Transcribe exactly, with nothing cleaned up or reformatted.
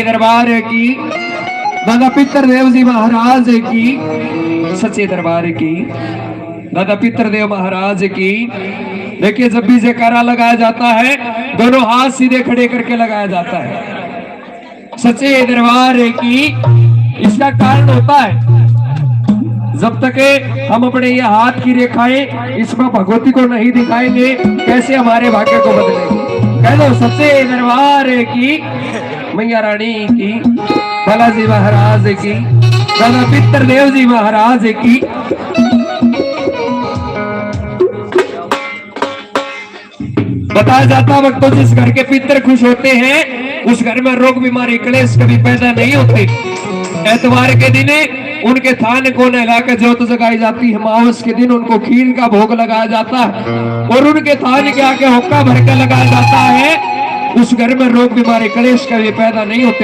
दरबार की, दादा पितरदेव जी महाराज की, सच्चे दरबार की, दादा पितरदेव महाराज की। देखिए, जब भी जयकारा लगाया जाता है, दोनों हाथ सीधे खड़े करके लगाया जाता है। सच्चे दरबार की। इसका कारण होता है, जब तक हम अपने ये हाथ की रेखाएं इसमें भगवती को नहीं दिखाएंगे, कैसे हमारे भाग्य को बदलेंगे? कह दो, सच्चे दरबार की, मैया रानी की, बालाजी महाराज की, दादा पितरदेव जी महाराज की। बताया जाता है भक्तों, जिस घर के पितर खुश होते हैं, उस घर में रोग, बीमारी, कलेश कभी पैदा नहीं होते। एतवार के दिन उनके थान को नहला के जोत जगाई जाती है। अमावस के दिन उनको खीर का भोग लगाया जाता है और उनके थान के आगे होका भर के लगाया जाता है। उस घर में रोग, बीमारी, कलेश कभी पैदा नहीं होते।